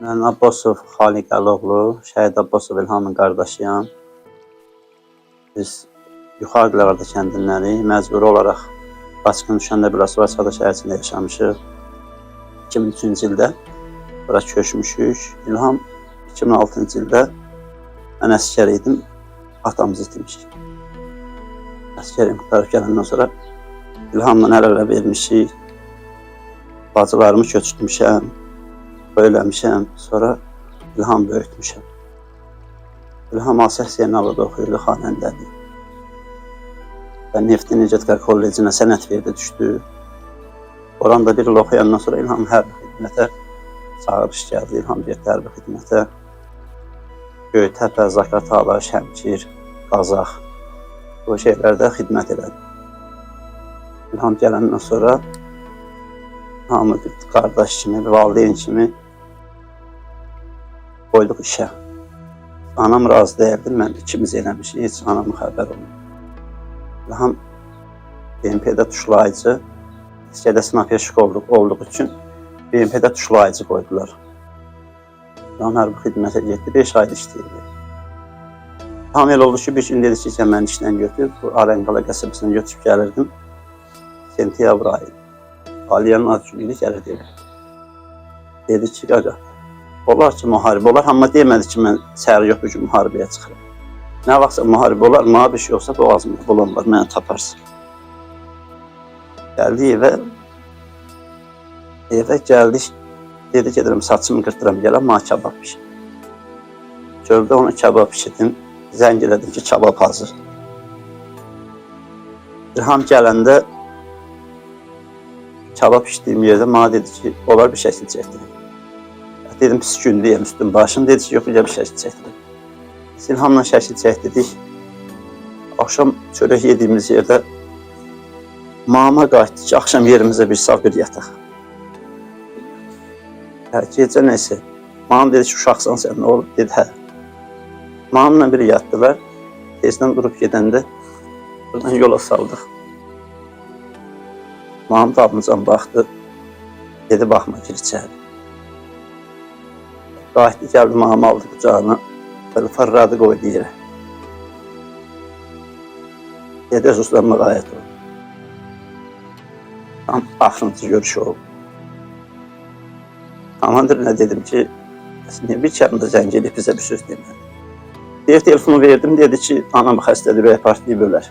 Mən Abbasov Xaliq Əloğlu, Şəhid Abbasov İlhamın qardaşıyam. Biz Yuxarı Diləvarda kəndindənik. Məcburi olaraq basqın düşəndə Biləsuvar şəhər içində yaşamışıq. 2003-cü ildə bura köçmüşük. İlham 2006-cı ildə mən əsgər idim, atamızı itirmişik. Əsgərim qurtarıb gələndən sonra İlhamla əl-ələ vermişik. Bacılarımı köçürtmüşəm, eləmişəm, sonra İlham böyütmüşəm. İlham Asəf Zeynallıda oxuyurdu, xanəndədir. Və Neft Energetika Kollecinə sənət verdi, düşdü. Oran da bir il oxuyandan sonra İlham hərbi xidmətə çağırış gəldi. İlham getdi hərbi xidmətə. Göytəpə, Zaqatala, Şəmkir, Qazax bu şeylərdə xidmət elədi. İlham gələndən sonra hamı bir qardaş kimi, bir valideyn kimi qoyduq işə. Anam razı deyildi, mən ikimiz eləmişik, heç anamın xəbər olmadı. İlham BMP-də tuşlayıcı, əsgərdə snapeşik olduğu üçün BMP-də tuşlayıcı qoydular. İlham hərbi xidmətə getdi, 5 ay işləyirdi. Tam elə oldu ki, bir gün dedi ki, sən məni işdən götür, bu Arənqala qəsəbəsinə götürüb gəlirdim. Sentyabr ayı. Aliyanın ad günü idi, gəlirdi evə. Dedi ki, qaqa, olar ki, müharibə olar, amma demədi ki, mən səhər yox, bu gün müharibəyə çıxıram. Nə vaxtsa müharibə olar, mənə bir şey olsa boğazımda bulan var, məni taparsın. Gəldi evə, evə gəldik, dedi gedirəm saçımı qırdıram, gələm, mənə kabab pişir. Çöldə ona kabab pişirdim, zəng elədim ki, kabab hazır. İlham gələndə kabab pişirdiyim yerdə mənə dedi ki, olar bir şəkil çəkdirim. Dedim, pis gündüyəm üstüm başım. Dedi ki, yox, bir şəkil çəkdirim. Biz İlhamla şəkil çəkdirdik. Axşam çörək yediyimiz yerdə mama qayıtdı ki, axşam yerimizə bir sağ bir yataq. Hə, gecə nəsə. Mamam dedi ki, uşaqsan sən, nə olub? Dedi, hə. Mamamla bir yatdılar. Tezdən durub gedəndə buradan yola saldıq. Mamam dalınca baxdı. Dedi, baxma, gir içəri. Qayıtdı, gəldi, mamamı aldı qucağına. Belə fırladı, qoydu yerə. Dedi, öz uslan müğayət ol. Tam axırıncı görüş oldu. Komandirlə dedim ki, niyə bir kərə də zəng edib bizə bir söz demədi. Deyir, telefonu verdim, dedi ki, anam xəstədir, ürək partlayıb ölər.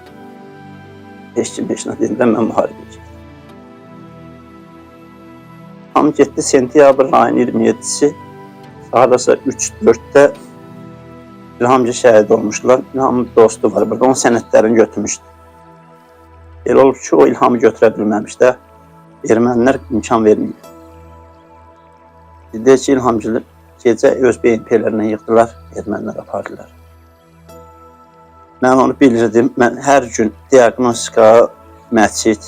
Heç kim heç nə demirəm, mən müharibəyə getdim. Tam getdi sentyabr ayının 27-si, hardasa 3-4-də İlhamcı şəhid olmuşdular. İlhamın dostu var burada, onun sənədlərini götürmüşdü. Elə olub ki, o İlhamı götürə bilməmiş də, ermənilər imkan verməyib. Deyir ki, İlhamcı gecə öz BMP-lərinə yığdılar, ermənilər apardılar. Mən onu bilirdim. Mən hər gün diaqnostika, məscid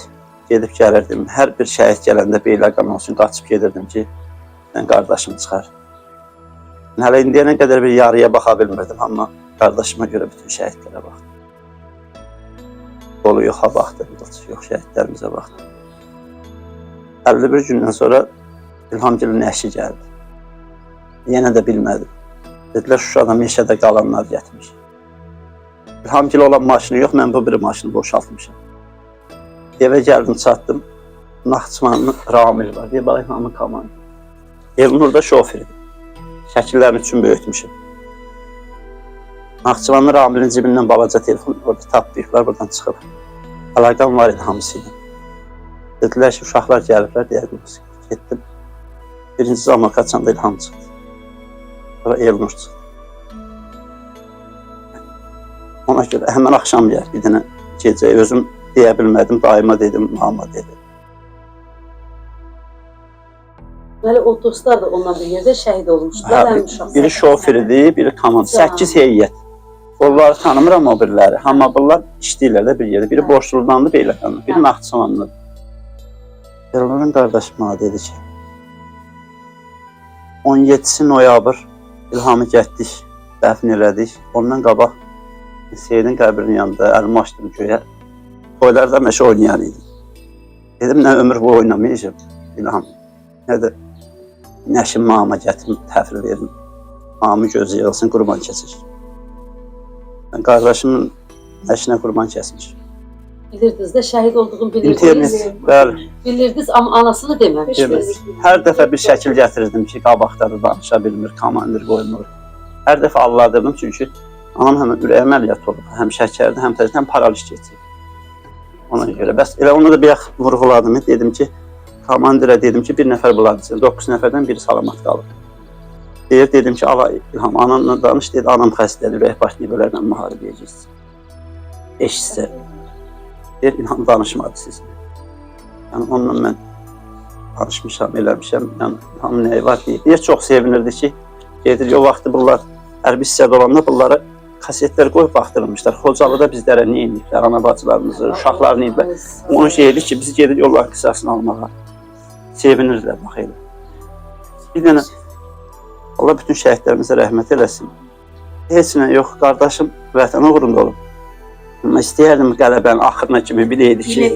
gedib gəlirdim. Hər bir şəhid gələndə Beyləqan olsun qaçıb gedirdim ki, mən qardaşım çıxar. Hələ indiyənə qədər bir yarıya baxa bilmirdim, amma qardaşıma görə bütün şəhidlərə baxdım. Dolu yoxa baxdım, yox şəhidlərimizə baxdım. 51 gündən sonra İlhamgilin əşi gəldi. Yenə də bilmədim. Dedilər, Şuşada meşədə qalanlar gətirmiş. İlhamgil olan maşını yox, mən bu bir maşını boşaltmışam. Evə gəldim, çatdım. Naxçıvanlı Ramil var. Deyir, bax, İlhamın komandir. Elnur da şoferdir. Şəkillərini üçün böyütmüşəm. Naxçıvanlı Ramilin cibindən balaca telefon orada tapdıqlar, buradan çıxıb. Əlaqəm var idi hamısı ilə. Dedilər ki, uşaqlar gəliblər, diaqnostika. Getdim. Birinci zaman kaçanda İlham çıxdı. Sonra Elnur çıxdı. Ona görə həmən axşam gəl, bir dənə gecə özüm deyə bilmədim, daima dedim, mama dedi. Deməli, o dostlar da onunla bir yerdə şəhid olmuşdular. Hə, Həm uşaq. Biri şofer idi, biri komand. 8 heyət. Onları tanımıram o biriləri. Amma bunlar işləyirlər də bir yerdə. Biri Borçludandır, Beyləqanlı, biri Naxçıvanlıdır. Elnurun qardaşı mənə dedi ki, 17 noyabr İlhamı getdik, dəfn elədik. Ondan qabaq Seyidin qəbrinin yanında əlimi açdım göyə. Toylarda məşə oynayan idim. Dedim, nə ömür boyu oynamayacağam İlham. Nə də Nəşim mama gətirim, təhvil verim. Mamı gözü yığılsın, qurban kəsir. Mən qardaşımın nəşinə qurban kəsmiş. Bilirdiniz də şəhid olduğunu bilirdiniz. İnternet, bəli. Bilirdiniz amma anasını deməmişdiniz. Deməz. Hər dəfə bir şəkil gətirirdim ki, qabaqdadır, danışa bilmir, komandir qoymur. Hər dəfə alladırdım çünki anam həm ürək əməliyyatı olub, həm şəkərdi, həm təzyiq, həm paraliz keçirib. Ona görə bəs elə onu da bir vurğuladım, dedim ki, komandirə dedim ki, bir nəfər buladsın, 9 nəfərdən biri salamat qalıb. Deyir, dedim ki, ala İlham, ananla danış, dedi, anam xəstədir, ürək partnyorlarla müharibəyə getsin. Eşitsə. Deyir, İlham danışmadı sizinlə. Yəni onunla mən danışmışam, eləmişəm. Yəni hamı nəyi var deyir. Deyir, çox sevinirdi ki, gedir o vaxtı bunlar hərbi hissədə olanda bunlara kasetlər qoyub baxdırmışlar. Xocalıda bizlərə nə ediblər, ana bacılarımızı, uşaqlar nə ediblər. Onu şey edir ki, biz gedirik onların qisasını almağa. Sevinirdilər bax elə. Bir dənə Allah bütün şəhidlərimizə rəhmət eləsin. Heç nə yox, qardaşım vətən uğrunda olub. Amma istəyərdim qələbənin axırına kimi biləydi ki,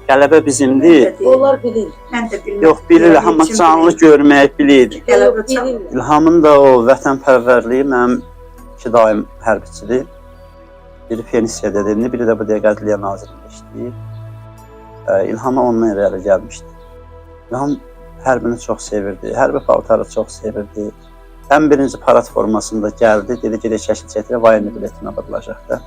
qələbə bizimdir. Onlar bilir. Mən də bilmirəm. Yox, bilirlər, amma canlı görmək biləydi. Qələbə Yox, bilirlər. İlhamın da o vətənpərvərliyi mənim iki daim hərbiçidir. Biri pensiyadadır indi, biri də bu dəqiqə Ədliyyə Nazirliyində işləyir. İlhama ondan irəli gəlmişdi. İlham hərbini çox sevirdi, hərbi paltarı çox sevirdi. Ən birinci parad formasında gəldi, dedi gedək şəkil çəkdirək, voyenni biletinə baxılacaq da.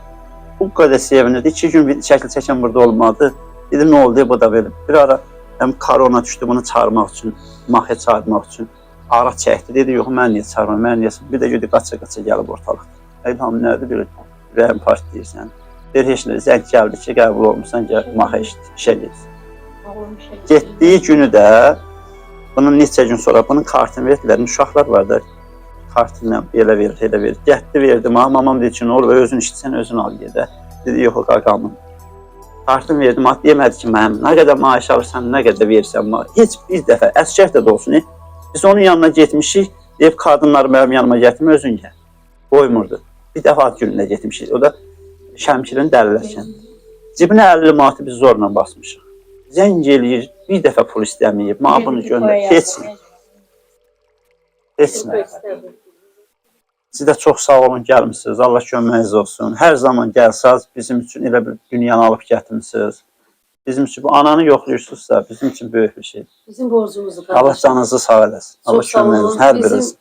Bu qədər sevinirdi. 2 gün bir şəkil çəkən burada olmadı. Dedim nə oldu bu da belə. Bir ara həm korona düşdü bunu çağırmaq üçün, mahə çağırmaq üçün ara çəkdi. Dedi yox mən niyə çağırmıram, mən niyə? Bir də gördü qaça-qaça gəlib ortalıqda. İlham nədir belə ürəyim partlayır sən. Deyir heç nə zəng gəldi ki, qəbul olmusan, gəl mahə işə get. Getdiyi günü də bunun neçə gün sonra bunun kartını verdilər. Uşaqlar var da kartını elə verir, elə verir. Getdi verdi. Mamam dedi ki, nə olur, özün işitsən, özün al gedə. Dedi yox, o qaqamın. Kartını verdim, at demədi ki, mənim nə qədər maaş alırsan, nə qədər verirsən maaş. Heç bir dəfə əsgər də olsun. Biz onun yanına getmişik, deyib qadınları mənim yanıma gətirmə, özün gəl. Qoymurdu. Bir dəfə ad gününə getmişik. O da Şəmkirin Dəlilər kəndi. Cibinə 50 manatı biz zorla basmışıq. Zəng eləyir, bir dəfə pul istəməyib, mənə bunu göndər. Heç nə. Heç nə. Siz də çox sağ olun gəlmisiniz. Allah köməyiniz olsun. Hər zaman gəlsəz bizim üçün elə bir dünyanı alıb gətirmisiniz. Bizim üçün bu ananı yoxlayırsınızsa bizim üçün böyük bir şeydir. Bizim borcumuzdur Allah qardaşım. canınızı sağ eləsin. Allah Çox sağ olun. köməyiniz olsun. Hər Bizim biriniz.